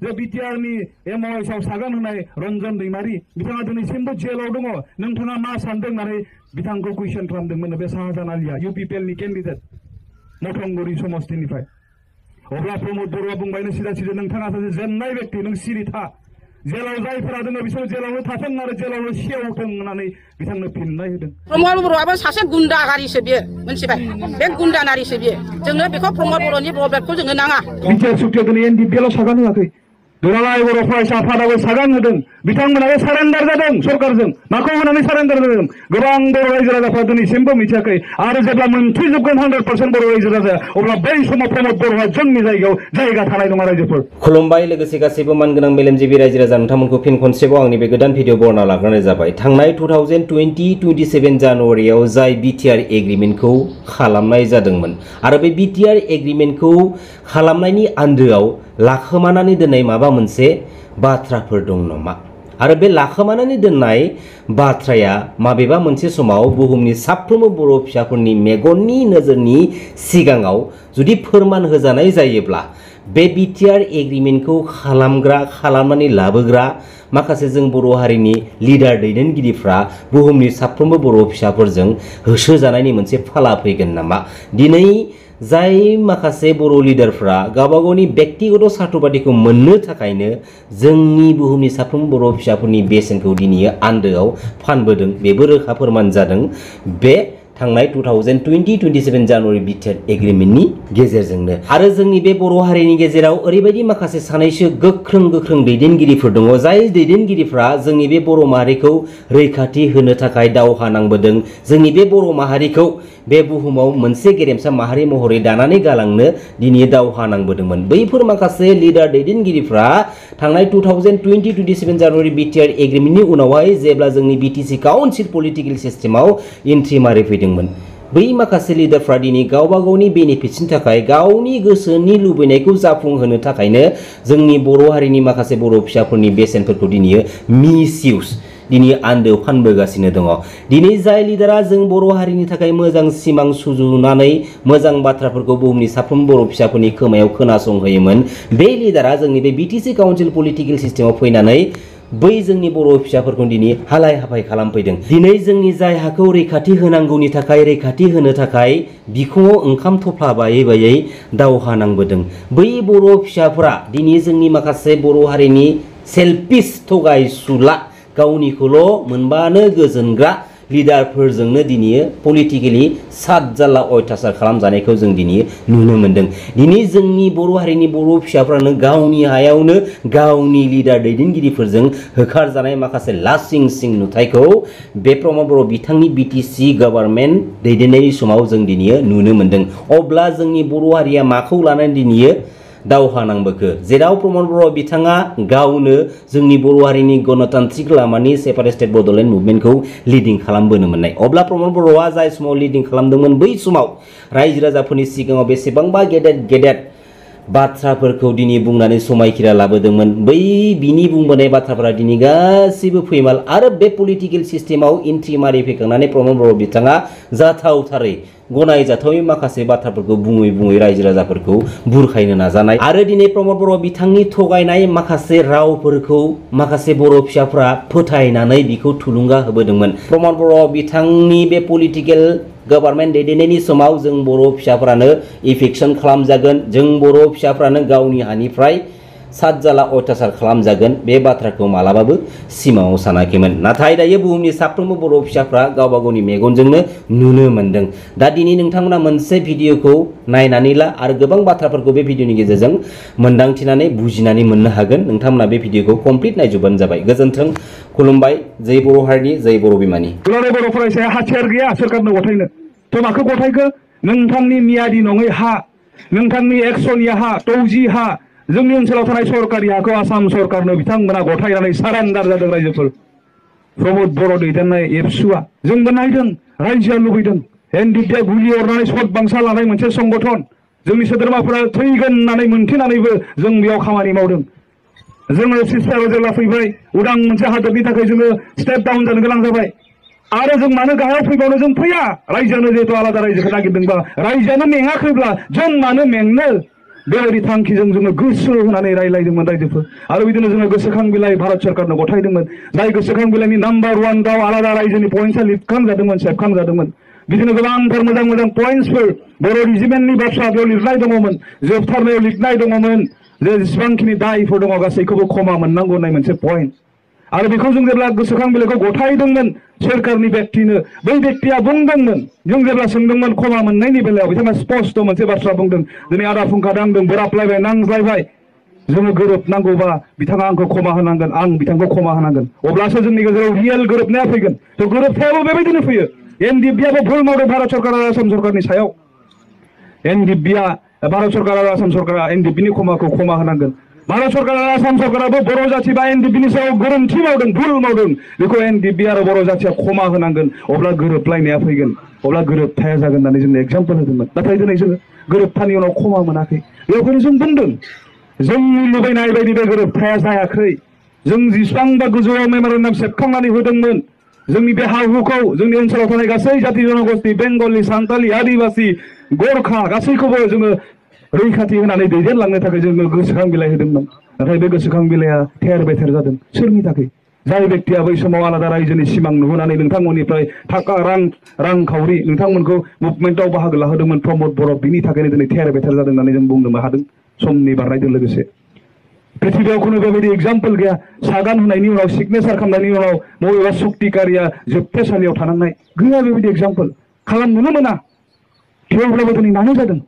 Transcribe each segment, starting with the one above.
जे बिटिआरनि एमअएसआव सागान होनाय रन्जन दैमारि बिथाङा दिनैसिमबो जेलाव दङ नोंथाङा मा सानदों होननानै बिथांखौ कुइसन खालामदोंमोन बे शाहजाहान आलिया इउपिपिएलनि केन्डिडेट मथंगुरि समस्तिनिफ्राय अब्ला प्रमोद बर'आ बुंबायनो सिदा सिदा नोंथाङा सासे जेननाय व्यक्ति नों सिरि था जेलाव जायफोरा दङ बिसोर जेलावनो थाथों आरो जेलावनो सेवथों होननानै बिथांनो फिननाय होदों प्रमोद बर'आबो सासे गुन्दागारिसो बियो मोनथिबाय बे गुन्दानारिसो बियो जोंनो बेखौ प्रमोद बर'नि ब्लबेटखौ जोंनो नाङा बिटिआर सुक्तिया दिनै एनडिपिएलआव सागान होआखै दुलाराय बर' फरायसा आफादाबो सागान होदों बिथांमोनाबो सारेन्डार जादों सरकारजों माखौ होनानै सारेन्डार जादों गोबां बर' रायजो राजाफ्रा दिनैसिमबो मिथियाखै आरो जेब्ला मोनफैजोबगोन 100% बर' रायजो राजाया अब्ला बै समाव प्रमोद बर'आ जोंनि जायगायाव जायगा थानाय नङा रायजोफोर खुलुमबाय लोगोसे गासैबो मानगोनां मेलेमजिबि रायजो राजा नोंथांमोनखौ फिन खनसेबाव आंनि बे गोदान भिडिअ बरना लाग्रोनाय जाबाय थांनाय 2027 जानुवारियाव जाय बिटिआर एग्रिमेन्टखौ खालामनाय जादोंमोन आरो बे बिटिआर एग्रिमेन्टखौ खालामनायनि आन्दोआव लाखोमानानै दोननाय माबा मोनसे बाथ्राफोर दं नामा आरो बे लाखोमानानै दोननाय बाथ्राया माबेबा मोनसे समाव बुहुमनि साफ्रोमबो बर' फिसाफोरनि मेगननि नोजोरनि सिगाङाव जुदि फोरमान होजानाय जायोब्ला बे बिटिआर एग्रिमेन्टखौ खालामनानै लाबोग्रा माखासे जों बर' हारिनि लिडार दैदेनगिरिफ्रा बुहुमनि साफ्रोमबो बर' फिसाफोरजों होसोजानायनि मोनसे फाला फैगोन नामा दिनै जाय माखासे बर' लिडारफ्रा गावबागावनि व्यक्तिगत सार्थबादिखौ मोननो थाखायनो जोंनि बुहुमनि साफ्रोमबो बर' फिसाफोरनि बेसेनखौ दिनै आन्दोआव फानबोदों बेबो रोखा फोरमान जादों बे थांनाय 2027 जानुवारि बिटिआर एग्रिमेन्टनि गेजेरजोंनो आरो जोंनि बे बर' हारिनि गेजेराव ओरैबायदि माखासे सानैसो गोख्रों दैदेनगिरिफोर दङ जाय दैदेनगिरिफ्रा जोंनि बे बर' माहारिखौ रैखाथि होनो थाखाय दावहा नांबोदों जोंनि बे बर' माहारिखौ बे बुहुमाव मोनसे गेरेमसा माहारि महरै दानानै गालांनो दिनै दावहा नांबोदोंमोन बैफोर माखासे लिडार दैदेनगिरिफ्रा थांनाय 2027 जानुवारि बिटिआर एग्रिमेन्टनि उनावहाय जेब्ला जोंनि बिटिसि काउन्सिल पलिटिकेल सिस्टेमाव एन्ट्रि मारि फैदोंमोन बै माखासे लिडारफ्रा दिनै गावबा गावनि बेनिफिटनि थाखाय गावनि गोसोनि लुबैनायखौ जाफुंहोनो थाखायनो जोंनि बर' हारिनि माखासे बर' फिसाफोरनि बेसेनफोरखौ दिनै मिसइउज दिनै आन्दोआव फानबोगासिनो दङ दिनै जाय लिडारा जों बर' हारिनि थाखाय मोजां सिमां सुजुनानै मोजां बाथ्राफोरखौ बुहुमनि साफ्रोम बर' फिसाफोरनि खोमायाव खोनासंहोयोमोन बे लिडारा जोंनि बे बिटिसि काउन्सिल पलिटिकेल सिस्टेमाव फैनानै बै जोंनि बर' फिसाफोरखौ दिनै हालाय हाफाय खालामफैदों दिनै जोंनि जाय हाखौ रैखाथि होनांगौनि थाखाय रैखाथि होनो थाखाय बिखुङाव ओंखाम थफ्ला बायै दावहा नांबोदों बै बर' फिसाफोरा दिनै जोंनि माखासे बर' हारिनि सेल्फिश थगायसुला गावनिखौल' मोनबानो गोजोनग्रा लिडारफोरजोंनो दिनै पलिटिकेलि सात जाल्ला अयथासार खालामजानायखौ जों दिनै नुनो मोन्दों दिनै जोंनि बर' हारिनि बर' फिसाफ्रानो गावनि हायावनो गावनि लिडार दैदेनगिरिफोरजों होखारजानाय माखासे लासिं सिं नुथायखौ बे प्रमोद बर' बिथांनि बिटिसि गभर्नमेन्ट दैदेननायनि समाव जों दिनै नुनो मोन्दों अब्ला जोंनि बर' हारिया माखौ लानानै दिनै दावहा नांबोखो जेराव प्रमोद बर' बिथाङा गावनो जोंनि बर' हारिनि गणतान्त्रिक लामानि सेपारेट स्टेट बड'लेण्ड मुभमेन्टखौ लिडिं खालामबोनो मोननाय अब्ला प्रमोद बर'आ जाय समाव लिडिं खालामदोंमोन बै समाव रायजो राजाफोरनि सिगाङाव बेसेबांबा गेदेर बाथ्राफोरखौ दिनै बुंनानै समायखिरा लाबोदोंमोन बै बिनि बुंबोनाय बाथ्राफोरा दिनै गासिबो फैमाल आरो बे पलिटिकेल सिस्टेमाव एन्ट्रि मारि फैखांनानै प्रमोद बर' बिथाङा जाथावथारै गनायजाथावै माखासे बाथ्राफोरखौ बुङै रायजो राजाफोरखौ बुरखायनो नाजानाय आरो दिनै प्रमोद बर' बिथांनि थगायनाय माखासे रावफोरखौ माखासे बर' फिसाफ्रा फोथायनानै बिखौ थुलुंगा होबोदोंमोन प्रमोद बर' बिथांनि बे पलिटिकेल गभर्नमेन्ट दैदेननायनि समाव जों बर' फिसाफ्रानो इभिक्सन खालामजागोन जों बर' फिसाफ्रानो गावनि हानिफ्राय सात जाल्ला अयथासार खालामजागोन बे बाथ्राखौ मालाबाबो सिमाङाव सानाखैमोन नाथाय दायो बुहुमनि साफ्रोमबो बर' फिसाफ्रा गावबा गावनि मेगनजोंनो नुनो मोन्दों दा दिनै नोंथांमोना मोनसे भिडिअखौ नायनानै ला आरो गोबां बाथ्राफोरखौ बे भिडिअनि गेजेरजों मोनदांथिनानै बुजिनानै मोननो हागोन नोंथांमोना बे भिडिअखौ कमप्लिट नायजोबबानो जाबाय गोजोन्थों खुलुमबाय जै बर' हारिनि जै बर' बिमानि दुलाराय बर' फरायसाया हाथियार गैया सोरखारनो गथायनो थ' माखौ गथायखो नोंथांनि मियादि नङै हा नोंथांनि एक्स'नि हा 20 हा जोंनि ओनसोलाव थानाय सरकारि हाखौ आसाम सरकारनो बिथांमोना गथायनानै सारेन्डार जादों रायजोफोर प्रमोद बर' दैदेननाय एबसुआ जोंबो नायदों रायजोआ लुबैदों एनडिपिआ गुलि अरनानै सत बांसा लानाय मोनसे संगठन जोंनि सोद्रोमाफोरा थैगोन होननानै मोनथिनानैबो जों बेयाव खामानि मावदों जोङो सिस्टाराव जेब्ला फैबाय उदां मोनसे हादरनि थाखाय जोङो स्टेप डाउन जानो गोनां जाबाय आरो जों मानो गाहायाव फैबावनो जों फैया रायजोआनो जिहेतु आलादा रायजोखौ नागिरदोंबा रायजोआनो मेङाखैब्ला जों मानो मेंनो बेबायदि थांखिजों जोङो गोसो होनानै रायज्लायदोंमोन रायजोफोर आरो बिदिनो जोङो गोसोखां बिलाइ भारत सरकारनो गथायदोंमोन जाय गोसोखां बिलाइनि नाम्बार 1 दाव आलादा रायजोनि पइन्टआ लिरखांजादोंमोन सेबखांजादोंमोन बिदिनो गोबांथार मोजां मोजां पइन्टसफोर बर' रिजिमेन्टनि बाथ्रा बेयाव लिरनाय दङमोन जोबथारनायाव लिरनाय दङमोन जे जेसेबांखिनि दायफोर दङ गासैखौबो क्षमा मोननांगौ होननाय मोनसे पइन्ट आरो बेखौ जों जेब्ला गोसोखां बिलाइखौ गथायदोंमोन सोरखारनि व्यक्तिनो बै व्यक्तिया बुंदोंमोन जों जेब्ला सोंदोंमोन क्षमा मोननायनि बेलायाव बिथाङा स्पष्ट मोनसे बाथ्रा बुंदों दिनै आदा फुंखा दांदों बोराबलायबाय नांज्लायबाय जोङो गोरोबनांगौबा बिथाङा आंखौ क्षमा होनांगोन आं बिथांखौ क्षमा होनांगोन अब्लासो जोंनि गेजेराव रियेल गोरोबनाया फैगोन थ' गोरोबथायाबो बेबायदिनो फैयो एनडिएफबिआबो भुल मावदों भारत सरकार आरो आसाम सरकारनि सायाव एनडिएफबिआ भारत सरकार आरो आसाम सरकारा एनडिएफबिनि क्षमाखौ क्षमा होनांगोन भारत सरकार आरो आसाम सरकाराबो बर' जाथि बा एनडिएफबिनि सायाव गोरोन्थि मावदों भुल मावदों बेखौ एनडिएफबि आरो बर' जाथिया क्षमा होनांगोन अब्ला गोरोबलायनाया फैगोन अब्ला गोरोबथाया जागोन होननानै जोंनो एग्जाम्पल होदोंमोन नाथाय दिनै जोङो गोरोबथानि उनाव क्षमा मोनाखै बेवहायनो जों बुंदों जोंनि लुबैनाय बायदि बे गोरोबथाया जायाखै जों जेसेबांबा गोजौआव मेम'रेन्डाम सेबखांनानै होदोंमोन जोंनि बे हा-हुखौ जोंनि ओनसोलाव थानाय गासै जाथि जनगोष्ठी बेंगलि सान्तालि आदिबासि गरखा गासैखौबो जोङो रैखाथि होनानै दैदेनलांनो थाखाय जोङो गोसोखां बिलाइ होदोंमोन नाथाय बे गोसोखां बिलाइया थेर बेथेर जादों सोरनि थाखाय जाय व्यक्तिया बै समाव आलादा रायजोनि सिमां नुहोनानै नोंथांमोननिफ्राय थाखा रांखावरि नोंथांमोनखौ मुभमेन्टआव बाहागो लाहोदोंमोन प्रमद बर' बिनि थाखायनो दिनै थेर बेथेर जादों होननानै जों बुंनो हादों समनि बारनायजों लोगोसे पृथ्वीयाव खुनु बेबायदि एग्जाम्पल गैया सागान होनायनि उनाव सिगनेसार खालामनायनि उनाव बबेबा सुक्तिकारिया जोबथेसालियाव थानांनाय गैया बेबायदि एग्जाम्पल खालामनोनो मोना थेवब्लाबो दिनै मानो जादों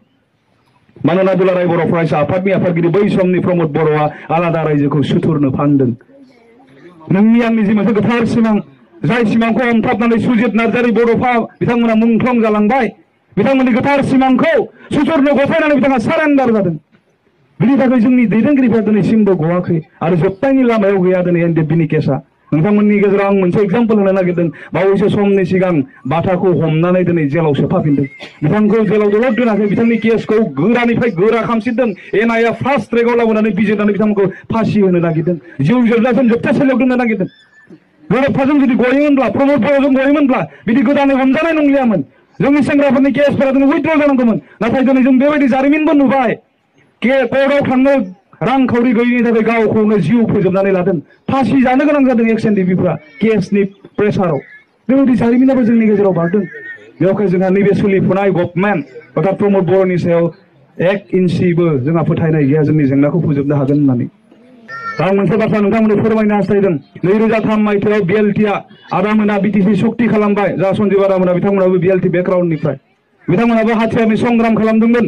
मानोना दुलाराय बर' फरायसा आफादनि आफादगिरि बै समनि प्रमद बर'आ आलादा रायजोखौ सुथुरनो फानदों नोंनि आंनि जि मोनसे गोथार सिमां जाय सिमांखौ हमथाबनानै सुजित नार्जारि बड'फा बिथांमोना मुंख्लं जालांबाय बिथांमोननि गोथार सिमांखौ सुथुरनो गथायनानै बिथाङा सारेन्डार जादों बिनि थाखाय जोंनि दैदेनगिरिफ्रा दिनैसिमबो गवाखै आरो जोबनायनि लामायाव गैया दिनै एनडिएफबिनि केसआ नोंथांमोननि गेजेराव आं मोनसे एग्जाम्पल होनो नागिरदों बावैसो समनि सिगां बाथाखौ हमनानै दिनै जेलाव सोफाफिनदों बिथांखौ जेलाव दलद दोनाखै बिथांनि केसखौ गोरानिफ्राय गोरा खालामसिनदों एनआइए फार्स्ट ट्रेकआव लाबोनानै बिजिरनानै बिथांमोनखौ फासि होनो नागिरदों जिउ जोबजासिम जोबथेसालियाव दोननो नागिरदों गोरोबथाजों जुदि गयोमोनब्ला प्रमद बर'जों गयोमोनब्ला बिदि गोदानै हमजानाय नंलियामोन जोंनि सेंग्राफोरनि केसफोरा दिनै उइथड्र जानांगौमोन नाथाय दिनै जों बेबायदि जारिमिनबो नुबाय कर्टआव थांनो रांखावरि गैयिनि थाखाय गावखौनो जिउ फोजोबनानै लादों फासि जानो गोनां जादों एक्स एनडिएफबिफ्रा केसनि प्रेसाराव बेबायदि जारिमिनाबो जोंनि गेजेराव बारदों बेवहाय जोंहा नैबे सोलिफुनाय गभर्नमेन्ट अर्थात प्रमद बर'नि सायाव 1 इन्सिबो जोंहा फोथायनाय गैया जोंनि जेंनाखौ फोजोबनो हागोन होननानै आं मोनसे बाथ्रा नोंथांमोननो फोरमायनो हास्थायदों 2003 मायथाइयाव बिएलटिआ आदामोना बिटिसि सक्ति खालामबाय जा सन्जीब आदामोना बिथांमोनाबो बिएलटि बेकग्राउन्डनिफ्राय बिथांमोनाबो हाथियारनि संग्राम खालामदोंमोन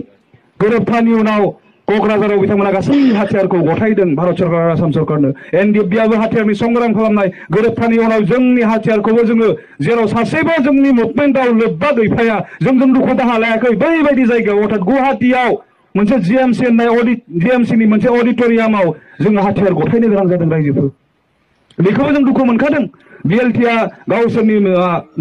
गोरोबथानि उनाव क'क्राझाराव बिथांमोना गासै हाथियारखौ गथायदों भारत सरकार आरो आसाम सरकारनो एनडिएफबिआबो हाथियारनि संग्राम खालामनाय गोरोबथानि उनाव जोंनि हाथियारखौबो जोङो जेराव सासेबो जोंनि मुभमेन्टआव लोब्बा गैफाया जोंजों दुखु दाहा लायाखै बैबायदि जायगायाव अर्थात गुवाहाटियाव मोनसे जिएमसि होननाय जिएमसिनि मोनसे अडिट'रियामाव जोङो हाथियार गथायनो गोनां जादों रायजोफोर बेखौबो जों दुखु मोनखादों बिएलटिआ गावसोरनि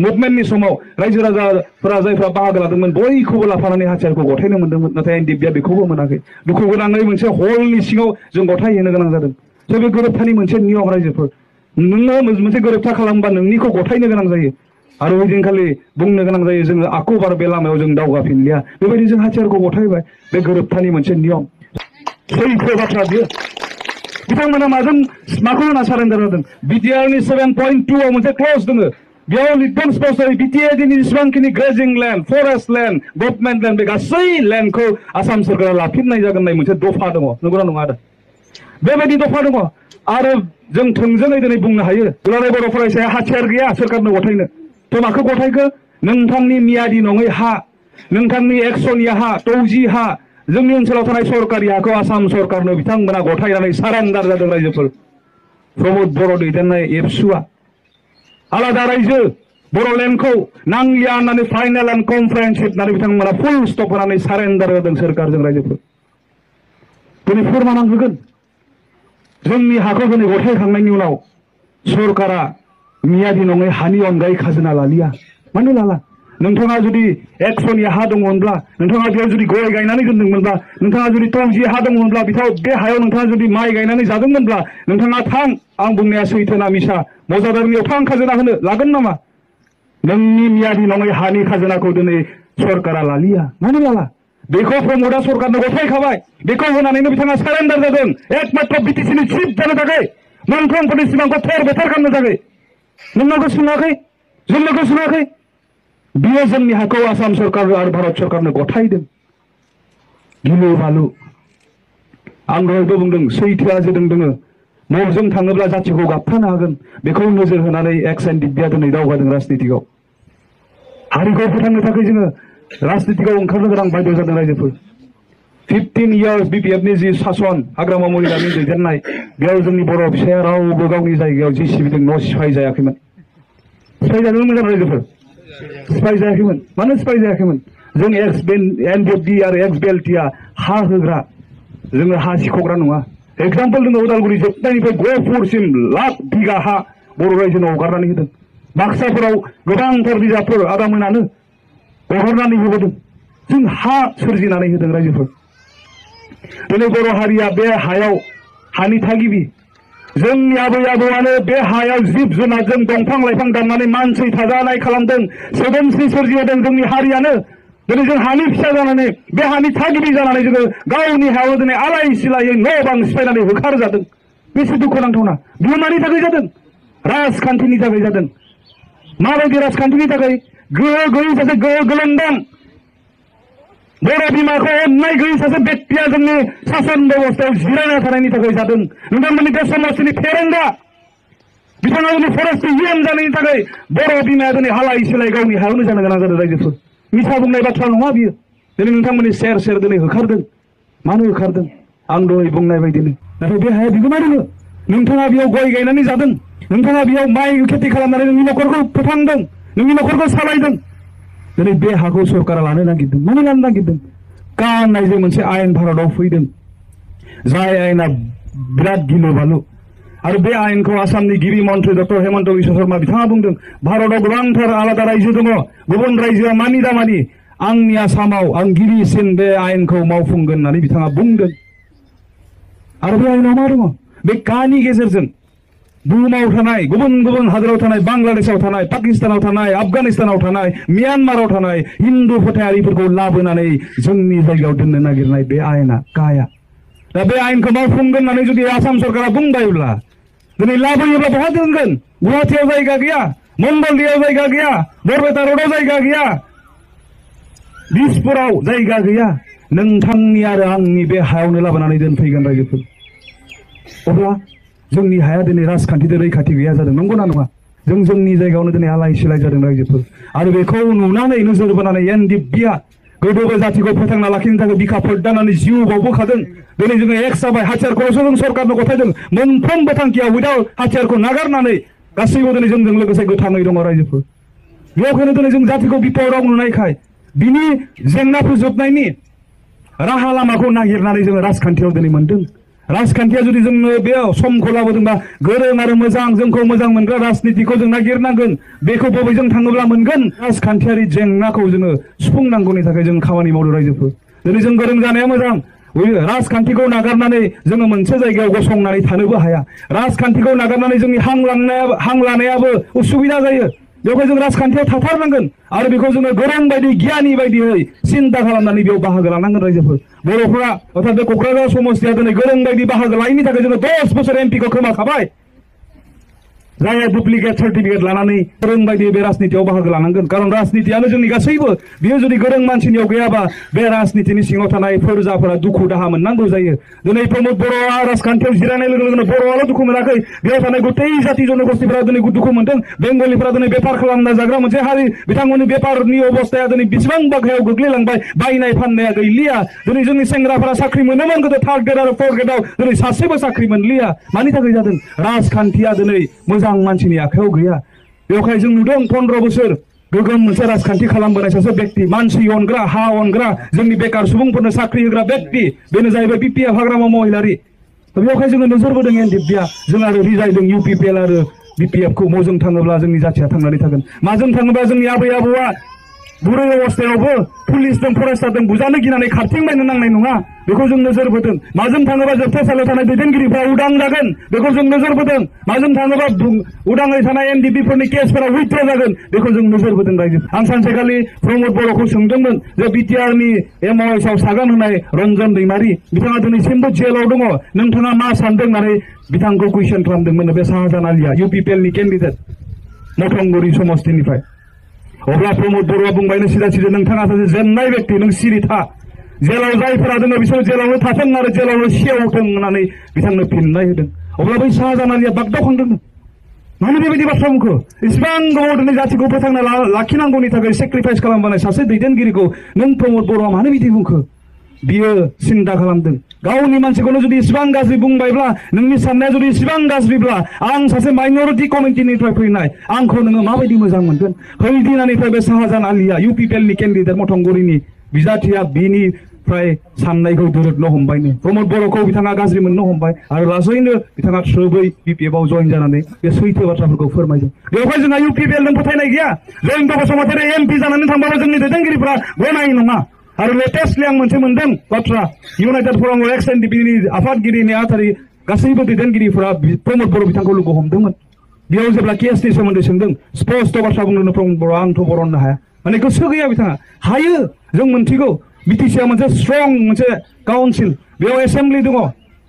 मुभमेन्टनि समाव रायजो राजाफोरा जायफ्रा बाहागो लादोंमोन बयखौबो लाफानानै हाथियारखौ गथायनो मोन्दोंमोन नाथाय एनडिएफबिआ बेखौबो मोनाखै दुखु गोनाङै मोनसे हलनि सिङाव जों गथायहैनो गोनां जादों स' बे गोरोबथानि मोनसे नियम रायजोफोर नोङो मोनसे गोरोबथा खालामबा नोंनिखौ गथायनो गोनां जायो आरो ओइदिनखालि बुंनो गोनां जायो जोङो आख' बार बे लामायाव जों दावगाफिनलिया बेबायदि जों हाथियारखौ गथायबाय बे गोरोबथानि मोनसे नियम सैथो बाथ्रा बियो बिथांमोना माखौ होना सारेन्डार जादों बिटिआरनि 7.2 आव मोनसे क्लज दङ बेयाव लिरदों स्पष्टयै बिटिआरनि जेसेबांखिनि ग्रेजिं land forest land government land बे गासै लेन्डखौ आसाम सरकारा लाफिननाय जागोन होननाय मोनसे दफा दङ नंगौना नङा आदा बेबायदि दफा दङ आरो जों थोंजोङै दिनै बुंनो हायो दुलाराय बर' फरायसाया हाथियार गैया सोरखारनो गथायनो थ' माखौ गथायखो नोंथांनि मियादि नङै हा नोंथांनि एक्सनिया हा तौजी हा जोंनि ओनसोलाव थानाय सरकारि हाखौ आसाम सरकारनो बिथांमोना गथायनानै सारेन्डार जादों रायजोफोर प्रमद बर' दैदेननाय एबसुआ आलादा रायजो बर'लेण्डखौ नांलिया होननानै फाइनेल एन्ड कमप्रेहेनसिभ होननानै बिथांमोना फुल स्टप होनानै सारेन्डार जादों सोरखारजों रायजोफोर दिनै फोरमान आं होगोन जोंनि हाखौ दिनै गथायखांनायनि उनाव सरकारा मियादि नङै हानि अनगायै खाजोना लालिया मानो लाला नोंथाङा जुदि एक्सनिया हा दङमोनब्ला नोंथाङा बेयाव जुदि गय गायनानै दोनदोंमोनब्ला नोंथाङा जुदि तौजी हा दङमोनब्ला बे हायाव नोंथाङा जुदि माइ गायनानै जादोंमोनब्ला नोंथाङा थां आं बुंनाया सैथोना मिसा मजादारनियाव थां खाजोना होनो लागोन नामा नोंनि मियादि नङै हानि खाजोनाखौ दिनै सरकारा लालिया मानो लाला बेखौ प्रमोदा सरकारनो गथायखाबाय बेखौ होनानैनो बिथाङा सारेन्डार जादों एकमात्र बिटिसिनि चिफ जानो थाखाय मोनफ्रोमबोनि सिमांखौ थेर बेथेर खालामनो थाखाय नोंनाखौ सुनाखै जोंनाखौ सुनाखै बियो जोंनि हाखौ आसाम सरकार आरो भारत सरकारनो गथायदों गिलु बालु आं दहायबो बुंदों सैथोआ जेदों दोङो न'जों थाङोब्ला जाथिखौ गाबथानो हागोन बेखौ नोजोर होनानै एक्स एन दिब्या दिनै दावगादों राजनितिकआव हारिखौ फोथांनो थाखाय जोङो राजनितिकआव ओंखारनो गोनां बायद' जादों रायजोफोर 15 इयार्स बिपिएफनि जि सासन हाग्रामा महिलानि दैदेननाय बेयाव जोंनि बर' फिसाया रावबो गावनि जायगायाव जिसिबिजों न' सिफाय जायाखैमोन सिफाय जादोंमोन मोजां रायजोफोर सिफाय जायाखैमोन मानो सिफाय जायाखैमोन जों एक्स एनडिएफडि आरो एक्स बिएलटिआ हा होग्रा जोङो हा सिख'ग्रा नङा एग्जाम्पल जोङो उदालगुरि जोबनायनिफ्राय गहपुरसिम लाख बिगा हा बर' रायजोनो हगारनानै होदों बाक्साफोराव गोबांथार बिजाबफोर आदामोनानो हगारनानै होबोदों जों हा सोरजिनानै होदों रायजोफोर दिनै बर' हारिया बे हायाव हानि थागिबि जोंनि आबै आबौआनो बे हायाव जिब जुनारजों दंफां लाइफां दाननानै मानसि थाजानाय खालामदों सोदोमस्रि सोरजिहोदों जोंनि हारियानो दिनै जों हानि फिसा जानानै बे हानि थागिबि जानानै जोङो गावनि हायाव दिनै आलाय सिलायै न' बां सिफायनानै होखारजादों बेसे दुखुनांथावना बियो मानि थाखाय जादों राजखान्थिनि थाखाय जादों माबायदि राजखान्थिनि थाखाय गोहो गैयै सासे गोहो गोलोमदों बर' बिमाखौ अननाय गैयै सासे बेक्तिया जोंनि सासन बेबस्थायाव जिरायना थानायनि थाखाय जादों नोंथांमोननि बे समाजनि फेरेंगा बिथाङा दिनै फरेस्ट इएम जानायनि थाखाय बर' बिमाया दिनै हालाय सिलाय गावनि हायावनो जानो गोनां जादों रायजोफोर मिसा बुंनाय बाथ्रा नङा बियो दिनै नोंथांमोननि सेर सेर दिनै होखारदों मानो होखारदों आं दहाय बुंनाय बायदिनो नाथाय बे हाया बिगोमा दोङो नोंथाङा बेयाव गय गायनानै जादों नोंथाङा बेयाव माइ खेथि खालामनानै नोंनि न'खरखौ फोथांदों नोंनि न'खरखौ सालायदों दिनै बे हाखौ सरकारा लानो नागिरदों मानो लानो नागिरदों का होननाय जे मोनसे आयेन भारताव फैदों जाय आयेना बिराद गिलु बालु आरो बे आयेनखौ आसामनि गिबि मन्थ्रि डक्टर हेमन्त बिश्व शर्मा बिथाङा बुंदों भारताव गोबांथार आलादा रायजो दङ गुबुन रायजोआ मानि दामानि आंनि आसामाव आं गिबिसिन बे आयेनखौ मावफुंगोन होननानै बिथाङा बुंदों आरो बे आयेनाव मा दङ बे कानि गेजेरजों बुहुमाव थानाय गुबुन गुबुन हादराव थानाय बांलादेशआव थानाय पाकिस्तानाव थानाय आफगानिस्तानाव थानाय म्यानमाराव थानाय हिन्दु फोथायारिफोरखौ लाबोनानै जोंनि जायगायाव दोननो नागिरनाय बे आयेना काया दा बे आयेनखौ मावफुंगोन होननानै जुदि आसाम सरकारा बुंबायब्ला दिनै लाबोयोब्ला बहा दोनगोन गुवाहाटियाव जायगा गैया मंगलदैयाव जायगा गैया बरपेटा रडआव जायगा गैया दिसपुराव जायगा गैया नोंथांनि आरो आंनि बे हायावनो लाबोनानै दोनफैगोन रायजोफोर अब्ला जोंनि हाया दिनै राजखान्थिजों रैखाथि गैया जादों नंगौना नङा जों जोंनि जायगायावनो दिनै आलाय सिलाय जादों रायजोफोर आरो बेखौ नुनानै नोजोर बोनानै एनडिएफबिआ गोदोबो जातिखौ फोथांना लाखिनो थाखाय बिखा फोरदानानै जिउ बावबोखादों दिनै जोङो एक्स जाबाय हाथियारखौल'सो जों सरकारनो गथायदों मोनफ्रोमबो थांखिया उइदाउट हाथियारखौ नागारनानै गासैबो दिनै जोंजों लोगोसे गोथाङै दङ रायजोफोर बेखायनो दिनै जों जातिखौ बिपदआव नुनायखाय बिनि जेंना फोजोबनायनि राहा लामाखौ नागिरनानै जोङो राजखान्थियाव दिनै मोन्दों राजखान्थिया जुदि जोंनो बे समखौ लाबोदोंबा गोरों आरो मोजां जोंखौ मोजां मोनग्रा राजनितिखौ जों नागिरनांगोन बेखौ बबेजों थाङोब्ला मोनगोन राजखान्थियारि जेंनाखौ जोङो सुफुंनांगौनि थाखाय जों खामानि मावदों रायजोफोर दिनै जों गोरों जानाया मोजां राजखान्थिखौ नागारनानै जोङो मोनसे जायगायाव गसंनानै थानोबो हाया राजखान्थिखौ नागारनानै जोंनि हां लानायाबो उसुबिदा जायो बेवहाय जों राजखान्थियाव थाथारनांगोन आरो बेखौ जोङो गोरों बायदि गियानि बायदियै सिन्था खालामनानै बेयाव बाहागो लानांगोन रायजोफोर बर'फोरा अर्थात बे क'क्राझार समस्तिया दिनै गोरों बायदि बाहागो लायैनि थाखाय जोङो 10 बोसोर एमपिखौ खोमाखाबाय जायहा डुप्लिकेट सार्टिफिकेट लानानै गोरों बायदि बे राजनितियाव बाहागो लानांगोन कारण राजनितियानो जोंनि गासैबो बियो जुदि गोरों मानसिनियाव गैयाबा बे राजनितिनि सिङाव थानाय फोरजाफोरा दुखु दाहा मोननांगौ जायो दिनै प्रमोद बर'आ राजखान्थियाव जिरायनाय लोगो लोगोनो बर'आल' दुखु मोनाखै बेयाव थानाय गथै जाति जनगोष्ठीफोरा दिनै दुखु मोनदों बेंगलिफोरा दिनै बेफार खालामना जाग्रा मोनसे हारि बिथांमोननि बेफारनि अबस्थाया दिनै बेसेबां बागायाव गोग्लैलांबाय बायनाय फाननाया गैलिया दिनै जोंनि सेंग्राफोरा साख्रि मोनोमोन गोदो थार्ड ग्रेड आरो फोर्थ ग्रेडआव दिनै सासेबो साख्रि मोनलिया मानि थाखाय जादों राजखान्थिया दिनै मोजां मानसिनि आखायाव गैया बेवहाय जों नुदों 15 बोसोर गोगोम मोनसे राजखान्थि खालामबोनाय सासे व्यक्ति मानसि अनग्रा हा अनग्रा जोंनि बेकार सुबुंफोरनो साख्रि होग्रा व्यक्ति बेनो जाहैबाय बिपिएफ हाग्रामा महिलारि बेवहाय जोङो नोजोर बोदों एनडिएफबिआ जों आरो रिजायदों इउपिपिएल आरो बिपिएफखौ मजों थाङोब्ला जोंनि जाथिया थांनानै थागोन माजों थाङोब्ला जोंनि आबै आबौआ बुरै अवस्थायावबो पुलिसजों फरेस्टारजों बुजानो गिनानै खारथिंबायनो नांनाय नङा बेखौ जों नोजोर बोदों माजों थाङोबा जोबथेसालियाव थानाय दैदेनगिरिफ्रा उदां जागोन बेखौ जों नोजोर बोदों माजों थाङोबा उदाङै थानाय एनडिपिफोरनि केसफोरा उइथ्र जागोन बेखौ जों नोजोर बोदों रायजो आं सानसेखालि प्रमद बर'खौ सोंदोंमोन जे बिटिआरनि एमअएसआव सागान होनाय रन्जन दैमारि बिथाङा दिनैसिमबो जेलाव दङ नोंथाङा मा सानदों होननानै बिथांखौ कुइसन खालामदोंमोन बे शाहजाहान आलिया इउपिपिएलनि केन्डिडेट मथंगुरि समस्तिनिफ्राय अब्ला प्रमद बर'आ बुंबायनो सिदा सिदा नोंथाङा सासे जेननाय व्यक्ति नों सिरि था जेलाव जायफोरा दङ बिसोर जेलावनो थाथों आरो जेलावनो सेवथों होननानै बिथांनो फिननाय होदों अब्ला बै शाहजाहान आलिया बागदावखांदोंमोन मानो बेबायदि बाथ्रा बुंखो इसिबां गोबाव दिनै जाथिखौ फोथांना लाखिनांगौनि थाखाय सेक्रिफाइस खालामबाय सासे दैदेनगिरिखौ नों प्रमद बर'आ मानो बिदि बुंखो बियो सिन्ता खालामदों गावनि मानसिखौनो जुदि इसिबां गाज्रि बुंबायब्ला नोंनि साननाया जुदि इसिबां गाज्रिब्ला आं सासे माइनरिटि कमिटिनिफ्राय फैनाय आंखौ नोङो माबायदि मोजां मोनगोन हैदिनानिफ्राय बे शाहजाहान आलिया इउपिपिएलनि केन्डिडेट मथंगुरिनि बिजाथिया बिनिफ्राय साननायखौ दोरोदनो हमबायनो प्रमद बर'खौ बिथाङा गाज्रि मोननो हमबाय आरो लासैनो बिथाङा थ्रोबै बिपिएफआव जइन जानानै बे सैथो बाथ्राफोरखौ फोरमायदों बेवहाय जोंहा इउपिपिएलजों फोथायनाय गैया जयन्त बसुमतारी एमपि जानानै थांबाबो जोंनि दैदेनगिरिफ्रा गनाय नङा आरो लेटेस्टलि आं मोनसे मोनदों बाथ्रा इउनाइटेड फराम एक्स एनडिपिनि आफादगिरि नेहाथारि गासैबो दैदेनगिरिफोरा प्रमद बर' बिथांखौ लोगो हमदोंमोन बेयाव जेब्ला केसनि सोमोन्दै सोंदों स्पष्ट बाथ्रा बुंदों प्रमद बर'आ आंथ' बरननो हाया माने गोसो गैया बिथाङा हायो जों मोनथिगौ बिटिसिआ मोनसे स्ट्रं मोनसे काउन्सिल बेयाव एसेम्बलि दङ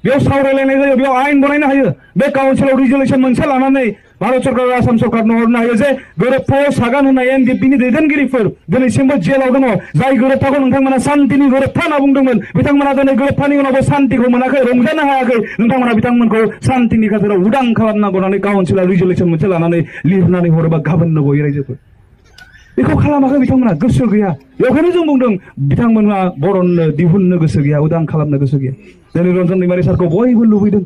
बेयाव सावरायलायनाय जायो बेयाव आयेन बनायनो हायो बे काउन्सिलाव रिजलिउसन मोनसे लानानै भारत सरकार आसाम सरकारनो हरनो हायो जे गोरोबथायाव सागान होनाय एनडिपिनि दैदेनगिरिफोर दिनैसिमबो जेलाव दङ जाय गोरोबथाखौ नोंथांमोना शान्तिनि गोरोबथा होनना बुंदोंमोन बिथांमोना दिनै गोरोबथानि उनावबो शान्तिखौ मोनाखै रंजानो हायाखै नोंथांमोना बिथांमोनखौ शान्तिनि खाथिराव उदां खालामनांगौ होननानै काउन्सिला रिजलिउसन मोनसे लानानै लिरनानै हरोबा गाबोननो गयो रायजोफोर बेखौ खालामाखै बिथांमोना गोसो गैया बेखायनो जों बुंदों बिथांमोना बरननो दिहुननो गोसो गैया उदां खालामनो गोसो गैया दिनै रन्जन दैमारि सारखौ बयबो लुबैदों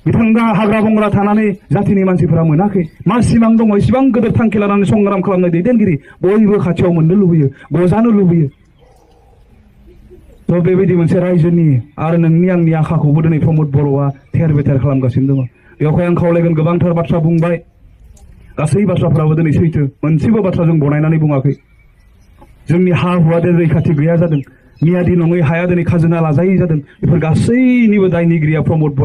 बिथाङा हाग्रा बंग्रा थानानै जाथिनि मानसिफोरा मोनाखै मा सिमां दङ इसिबां गोदोर थांखि लानानै संग्राम खालामनाय दैदेनगिरि बयबो खाथियाव मोननो लुबैयो गजानो लुबैयो थ' बेबायदि मोनसे रायजोनि आरो नोंनि आंनि आखाखौबो दिनै प्रमद बर'आ थेर बेथेर खालामगासिनो दङ बेवहाय आं खावलायगोन गोबांथार बाथ्रा बुंबाय गासै बाथ्राफ्राबो दिनै सैथो मोनसेबो बाथ्रा जों बनायनानै बुङाखै जोंनि हा हुआ दिनै रैखाथि गैया जादों मियादि नङै हाया दिनै खाजोना लाजायै जादों बेफोर गासैनिबो दायनिगिरिया प्रमद बर'